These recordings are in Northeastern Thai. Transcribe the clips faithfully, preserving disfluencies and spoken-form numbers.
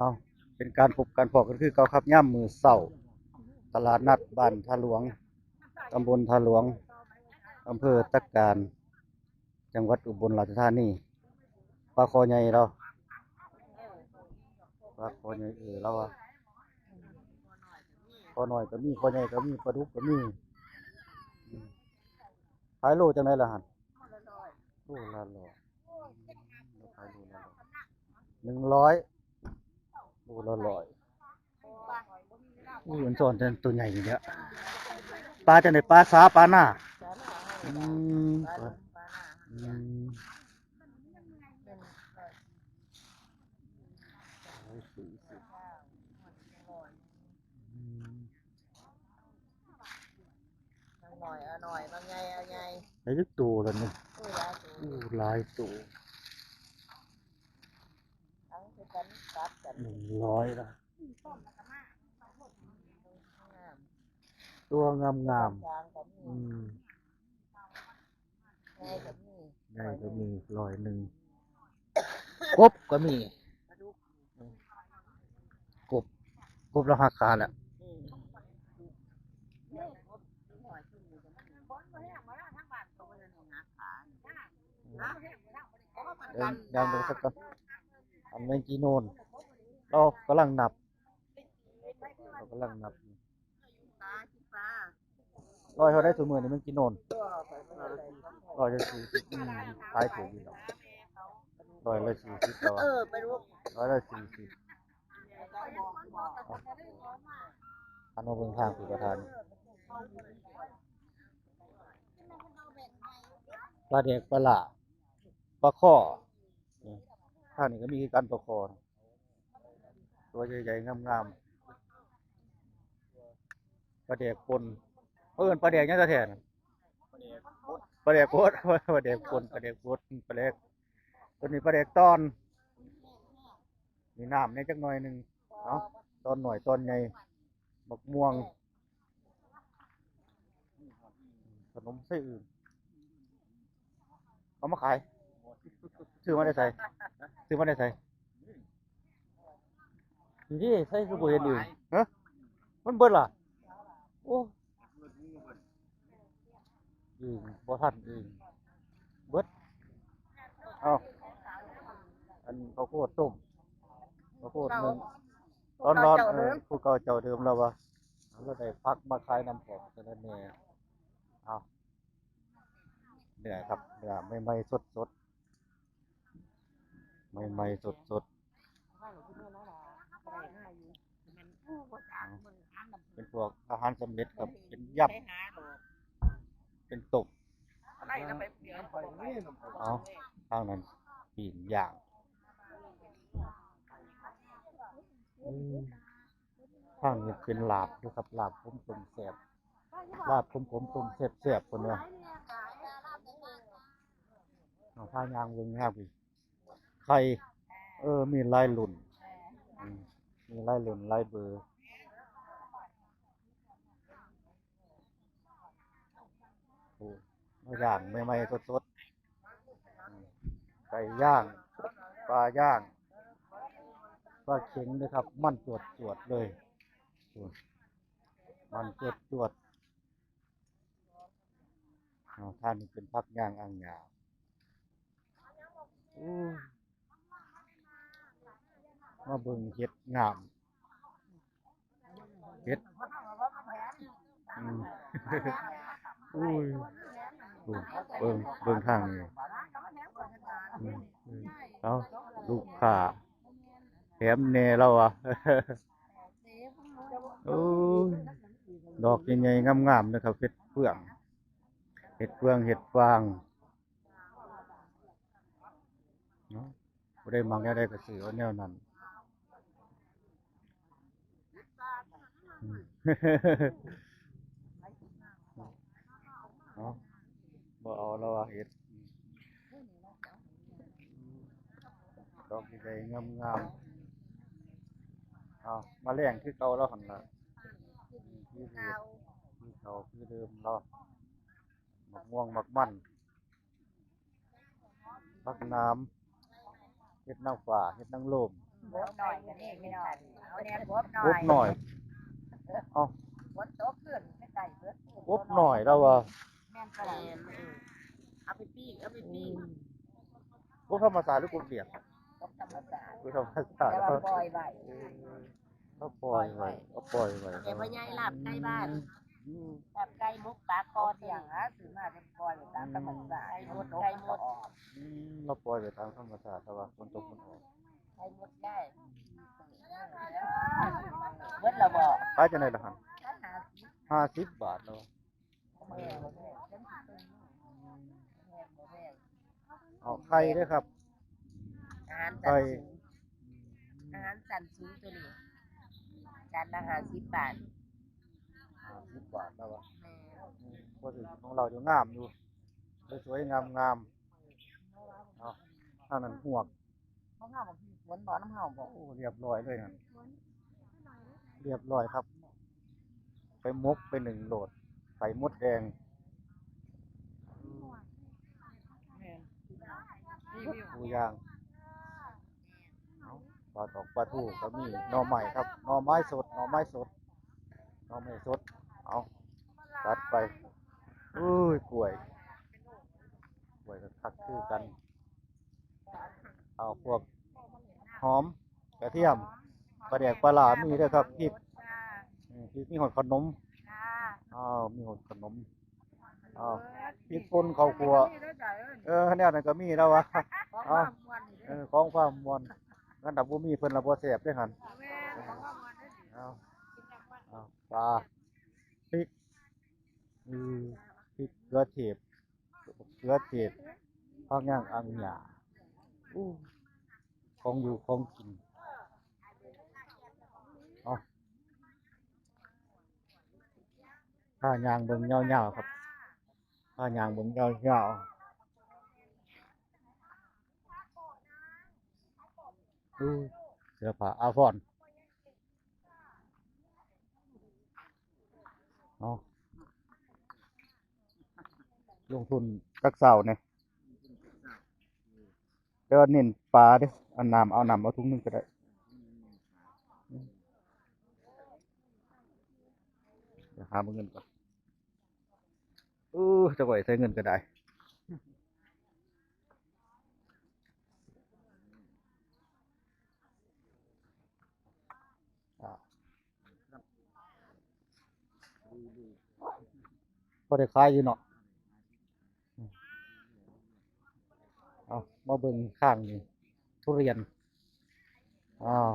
เอา เป็นการพบกันพ้อกันคือเก่าครับ ยามมื้อเช้า ตลาดนัดบ้านท่าหลวง ตำบลท่าหลวง อำเภอตะการ จังหวัดอุบลราชธานี ปลาคอใหญ่เรา ปลาคอใหญ่ เออ เราอะ คอน้อยก็มี คอใหญ่ก็มี ปลาดุกก็มี อืม ขายโลจังได๋ล่ะหั่น โลละร้อย ขายโลละร้อย หนึ่งร้อย โลละร้อย อู้ มันซ่อนแต่ตัวใหญ่อยู่เนี่ย ปลาจังได๋ ปลาสา ปลาหน้า อืม ปลา อืม ร้อยสี่สิบ อืม หน่อยเอาหน่อย บางไงเอาไง ได้จักตัวแล้วนี่ อู้ หลายตัว อู้ หลายตัว ทั้งคือกันตัดกัน หนึ่งร้อยละ งาม ตัวงามๆ กลางกัน อืม ใหญ่ก็มี ใหญ่ก็มี ร้อยหนึ่ง กบก็มี กบ กบเราหักขาแล้ว เดิน เดินไปสักก่อน อันแมงจีนูน เรากำลังนับ เรากำลังนับ ร้อยเท่าใด๋ซุมื้อนี้แมงจีนูน ร้อยละสี่สิบ อืม ขายถูกอยู่ดอก ร้อยละสี่สิบ แล้ววะ เออ ไปดู ร้อยละสี่สิบ หันมาเบิ่งทางผู้ประธาน ปลาแดก ปลาหล้า ปลาข่อ นี่ ทางนี้ก็มีคือกัน ปลาข่อ ตัวใหญ่ๆ งามๆ ปลาแดกป่น เอิ้นปลาแดกหยังแท้ๆ น่ะ ปลาแดกบด ปลาแดกป่น ปลาแดกบด ปลาแดก ตัวนี้ปลาแดกตอน มีน้ำแหน่จักหน่อยหนึ่ง เนาะ ตอนน้อยตอนใหญ่ บักม่วง ขนมไส้อื่น เอามาขาย ซื้อมาแต่ไส ซื้อมาแต่ไส นี่ดิ ใส่คือบ่เห็นอื่น ฮะ มันเบิดล่ะ โอ้ อึ่ง บ่ทันอึ่ง เบิด เอา อันข้าวโพดต้ม ข้าวโพดนึ่ง ร้อนๆ เออ ผู้เก่าเจ้าเดิมแล้ววะ เราได้ผักมาขายนำพร้อม เท่านั้นแหละ เอา เนื้อครับ เนื้อใหม่ๆ สดๆ ใหม่ๆ สดๆ เป็นพวกอาหารสำเร็จครับ เป็นยำ เป็นต้ม เอา ทางนั้น ปิ้งย่าง อืม ทางนี้เป็นลาบอยู่ครับ ลาบขมต้มแซ่บ ลาบขมๆ ต้มแซ่บๆ เพิ่นว่า เอา พาย่างเบิ่งครับ ไข่ เออ มีหลายรุ่น อืม มีหลายรุ่นหลายเบอร์ โอ้ มาย่างใหม่ๆ สดๆ อืม ไก่ย่าง ปลาย่าง ปลาเข็งนะครับ มันจวดๆ เลย โอ้ มันจวดๆ เอา ทางนี้เป็นผักย่างอ่างหญ้า อู้ มาเบิ่งเห็ดงาม เห็ด อืม อุ้ย เบิ่ง เบิ่ง เบิ่งทางนี้ อืม อืม เอา ลูกค้า แถมแหน่แล้ววะ โอ้ย ดอกใหญ่ๆ งามๆ นะครับ เห็ดเฟือง เห็ดเฟือง เห็ดฟาง เนาะ ผู้ใดมักแนวใดก็ซื้อเอาแนวนั้น อืม เนาะ บ่เอาแล้วว่าเห็ด ดอกใหญ่ๆ งามๆ เอา มาแลงคือเก่าแล้วหั่นล่ะ คือเดิม คือเก่าคือเดิมเนาะ บักม่วง บักมัน ผักหนาม เห็ดนางฟ้า เห็ดนางลม บหน่อยก็มีพี่น้อง เอาแน่บหน่อย บหน่อย เอ้า ฝนตกขึ้นไม่ใส่เบิด บหน่อยแล้ววะ แม่นค่ะ เอาไปปิ้ง เอาไปปิ้ง บธรรมศาสตร์หรือกบเปียก บธรรมศาสตร์ บธรรมศาสตร์ แต่ว่าปล่อยไว้ เออ เอาปล่อยไว้ เอาปล่อยไว้ แต่พ่อใหญ่ลาบไก่บ้าน อืม ลาบไก่หมกปลาคอเที่ยง หาซื้อมาจะปล่อยไว้ตามธรรมชาติ ไก่หมด ไก่หมด อืม เราปล่อยไปตามธรรมชาติ แต่ว่าฝนตกมันออก ไก่หมดได้ เบิดแล้วบ่ ขายจังได๋ล่ะหั่น ห้าสิบ บาทแล้ว เอาไข่ด้วยครับ อาหาร ไข่ ชั้นสูง อาหารชั้นสูงตัวนี้ จานละห้าสิบบาท ห้าสิบบาทแล้ววะ แม่น อืม พอถึงของเราจะงามอยู่ สวยๆ งามๆ เนาะ อันนั้นหวก ของเฮาบ่มีฝนบ่ น้ำเฮาบ่ โอ้ เรียบร้อยเลยนั่น เรียบร้อยครับ ไปหมกไปหนึ่งโหลด ไข่มดแดง แม่น รีวิว ปูย่าง เอา ปลาตอกปลาทูก็มี หน่อไม้ครับ หน่อไม้สด หน่อไม้สด หน่อไม้สด เอา จัดไป อุ้ย กล้วย กล้วยก็คักคือกัน เอาพวกหอม กระเทียม ปลาแดกปลาหล่ามีด้วยครับ พริก อืม พริก มีหอดขนม อ้าว มีหอดขนม อ้าว พริกป่นข้าวคั่ว เออ แนวนั้นก็มีแล้ววะ เอา เออ ของความม่วน งั้นถ้าบ่มีเพิ่นละบ่แซ่บเด้หั่น เอา เอา ปลา พริก อือ พริก เขือเทศ เขือเทศ ผักหยัง อังหญ้า อู้ ของอยู่ของกิน เอา พาย่างเบิ่งยาวๆครับ พาย่างเบิ่งยาวๆ อู้ เสื้อผ้าอาภรณ์ เอา ลงทุนจักเซาเนี่ย แต่ว่าเน้นปลาเด้อ เอาน้ำ เอาน้ำ เอาถุงหนึ่งก็ได้ เดี๋ยวหาเบิ่งเงินก่อน เออ จะไหวใส่เงินก็ได้ อ่า พอได้ขายอยู่เนาะ เอา มาเบิ่งข้างนี่ ทุเรียน อ้าว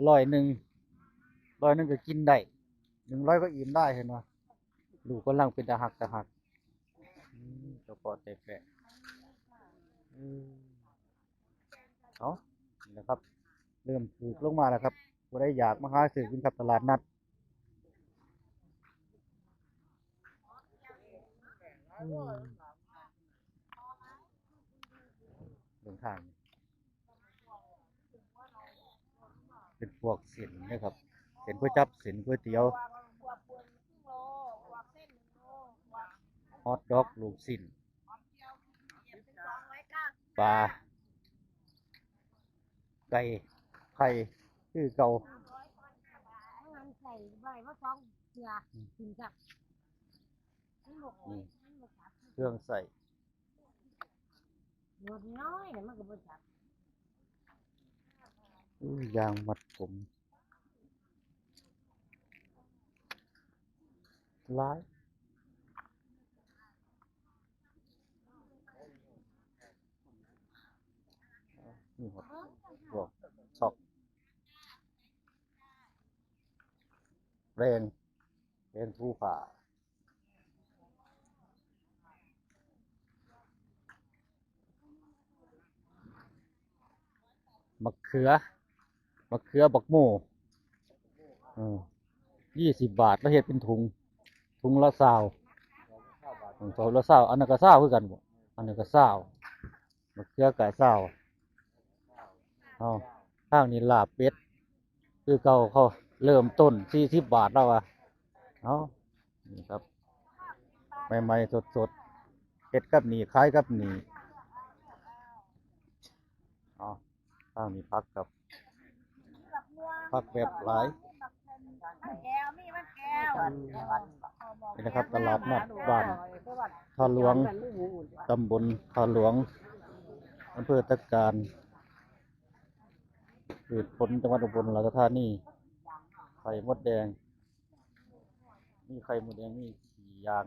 ร้อยหนึ่ง ร้อยหนึ่งก็กินได้ หนึ่งร้อยก็อิ่มได้ เห็นบ่ ลูกกำลังเป็นตาฮักตาฮัก อืม เจ้าพ่อใจแปะ อืม เอา นี่แหละครับ เริ่มถูกลงมาแล้วครับ ผู้ใดอยากมาหาซื้อกินครับ ตลาดนัด อืม เดินทาง เป็นพวกเส้นนะครับ เส้นก๋วยจั๊บ เส้นก๋วยเตี๋ยว ฮอทดอก ลูกชิ้น ปลา ไก่ ไข่ คือเก่า มันใส่ใบว่าสองเสือ อืม กินกับ มันบก อืม มันบกจับ เครื่องใส่ หนวดน้อยเนี่ยมันก็บ่จับ อู้ย ยางมัดผม หลาย นี่ครับ พวกซอก แปรง แปรงถูผ้า มะเขือ มะเขือ บักโม่ เออ ยี่สิบบาท แล้วเฮ็ดเป็นถุง ถุงละซาว ถุงละซาว อันนั้นก็ซาวคือกันบ่ อันนั้นก็ซาว มะเขือก็ซาว เอา ทางนี้ลาบเป็ด คือเก่า เขาเริ่มต้นสี่สิบบาทแล้วว่ะ เอา นี่ครับ ใหม่ๆ สดๆ เฮ็ดกับนี่ ขายกับนี่ เอา ทางนี้ผักครับ ผักแบบหลาย นี่นะครับ ตลาดนัดบ้านท่าหลวง ตำบลท่าหลวง อำเภอตะการ พืชผลจังหวัดอุบลราชธานี ไข่มดแดง มีไข่มดแดง มีขี้ยาง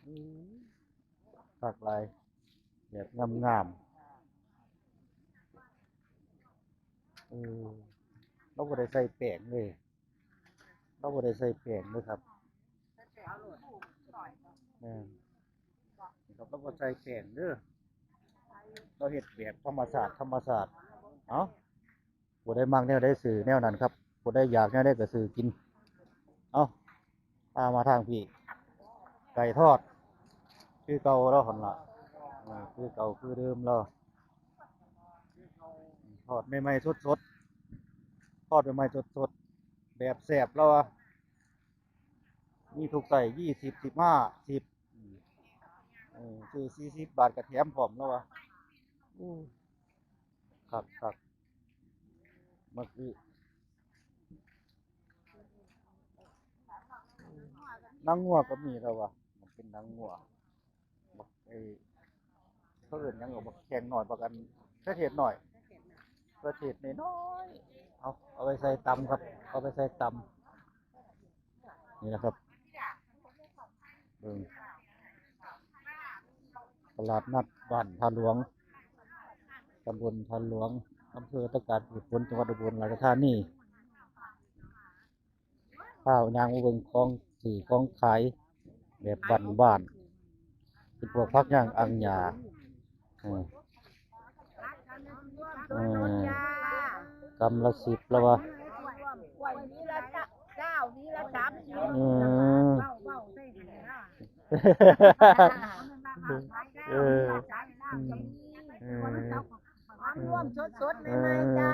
อืม หลากหลาย แบบงามๆ เออ เราบ่ได้ใส่แป้งเลย เราบ่ได้ใส่แป้งเลยครับ แม่นครับ เราบ่ใส่แป้งเด้อ เราเฮ็ดแบบธรรมชาติ ธรรมชาติ เอ้า ผู้ใดมักแนวใดซื้อแนวนั้นครับ ผู้ใดอยากแนวใดก็ซื้อกิน เอ้า พามาทางพี่ ไก่ทอด คือเก่าแล้วหั่นล่ะ เออ คือเก่าคือเดิมแล้ว ทอดใหม่ๆ สดๆ ทอดใหม่ๆ สดๆ แบบแซ่บแล้ววะ มีทุกไส้ ยี่สิบ สิบห้า สิบ อืม เออ ซื้อ สี่สิบ บาทก็แถมพร้อมแล้ววะ อู้ คักๆ เมื่อกี้ หนังงัวก็มีแล้ววะ มันเป็นหนังงัว บัก ไอ้ เขาเอิ้นหยังก็ บักแข้งน้อย บักอัน เขือเทศน้อย เขือเทศน้อยๆ เอา เอาไปใส่ตำครับ เอาไปใส่ตำ นี่นะครับ เบิ่ง ตลาดนัดบ้านท่าหลวง ตำบลท่าหลวง อำเภอตะการ พืชผล จังหวัดอุบลราชธานี พาย่างมาเบิ่งของซื้อของขายแบบบ้านๆ เป็นพวกผักหญ้าอังหญ้า อืม อืม กำละสิบแล้ววะ เจ้านี้ละสามสิบ อืม เออ อืม เออ ผักรวมสดๆ ใหม่ๆ จ้า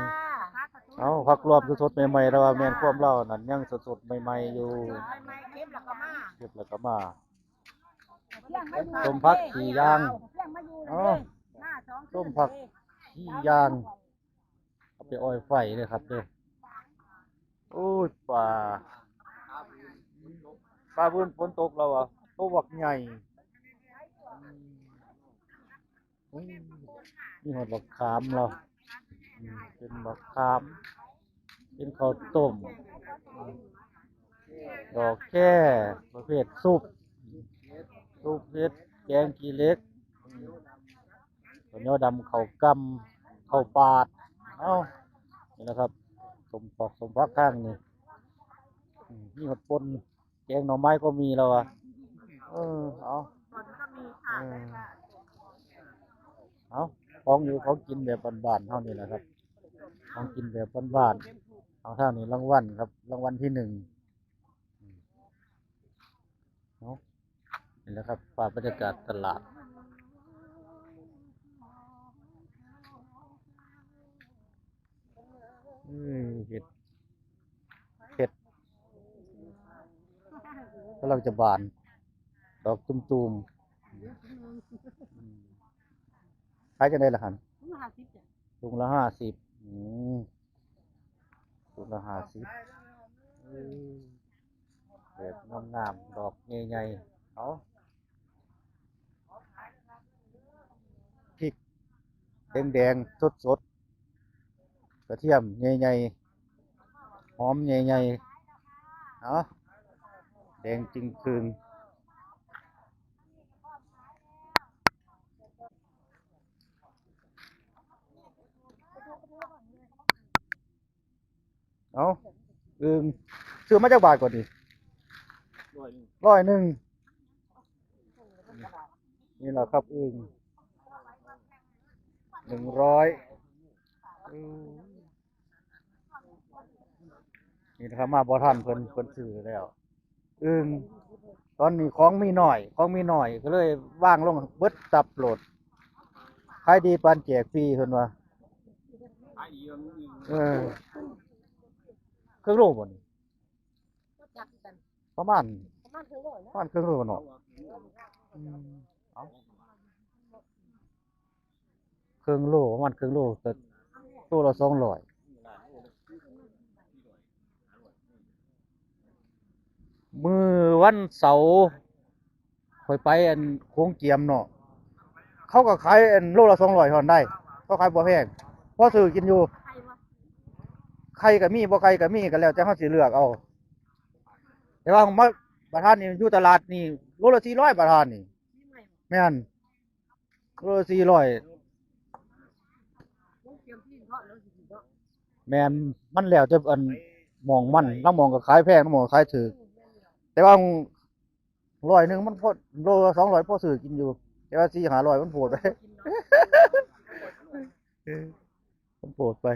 เอาผักรวมสดๆ ใหม่ๆ แล้วว่าแม่นความลาวนั่นยังสดๆ ใหม่ๆ อยู่ ใหม่ๆ เก็บแล้วก็มา เก็บแล้วก็มา เที่ยงมาอยู่ ต้มผักขี้ยาง เที่ยงมาอยู่ อ๋อ เลย มาสองคืน ต้มผักขี้ยาง เอาไปอ้อยไฟเลยครับเด้อ โอ้ย ปลา ปลาพื้นฝนตกแล้วอ่ะ ตัวบักใหญ่ อืม มีหอดบักขามเหรอ อืม เป็นบักขาม เป็นข้าวต้ม ดอกแค่ประเภทซุป ซุปเห็ด แกงขี้เหล็ก ข้าวเหนียวดำ ข้าวกล้ำ ข้าวปาด เอ้า นี่นะครับ สมปอกสมผักข้างนี่ อืม มีหอดป่น แกงหน่อไม้ก็มีแล้วอ่ะ เออ เอา เออ เอา ของอยู่ของกินแบบบ้านๆ เท่านี้แหละครับ ของกินแบบบ้านๆ เอาเท่านี้รางวัลครับ รางวัลที่หนึ่ง เอา นี่แหละครับ ภาพบรรยากาศตลาด อืม เห็ด เห็ด กำลังจะบาน ดอกตุ่มๆ อืม ขายจังได๋ล่ะครับ ถุงละห้าสิบจ้ะ ถุงละห้าสิบ อืม ถุงละห้าสิบ อืม แบบงามๆ ดอกใหญ่ๆ เอา พริกแดงๆ สดๆ กระเทียมใหญ่ๆ หอมใหญ่ๆ เนาะ แดงจึงคืง เอา อึ่ง ซื้อมาจักบาทก่อนดิ ร้อยหนึ่ง ร้อยหนึ่ง นี่แหละครับ อึ่ง หนึ่งร้อย อืม นี่นะครับ มาบ่ทันเพิ่น เพิ่นซื้อแล้ว อึ่ง ตอนนี้ของมีน้อย ของมีน้อย ก็เลยวางลงเบิดตับโลด ขายดีปานแจกฟรีเพิ่นว่า ขายดีอยู่ อึ่ง เออ เครื่องโลบ่นี่ จักกัน ประมาณ ประมาณเครื่องโลเนาะ ประมาณเครื่องโลเนาะ เอา เครื่องโล ประมาณเครื่องโล ก็โลละสองร้อย มื้อวันเสาร์ ข่อยไปอันโขงเจียมเนาะ เขาก็ขายอันโลละสองร้อยเท่านั้นได้ เขาขายบ่แพง พอซื้อกินอยู่ ไข่ก็มี บ่ไข่ก็มี ก็แล้วแต่เฮาสิเลือกเอา แต่ว่ามา ประธานนี่อยู่ตลาดนี่ โลละสี่ร้อย ประธานนี่ แม่น โลละสี่ร้อย แม่น มันแล้วแต่อันหม่องมัน ลางหม่องก็ขายแพง ลางหม่องก็ขายถูก แต่ว่าร้อยหนึ่งมันพอ โลละสองร้อย พอซื้อกินอยู่ แต่ว่าสี่ห้าร้อย มันโพดไป เออ มันโพดไป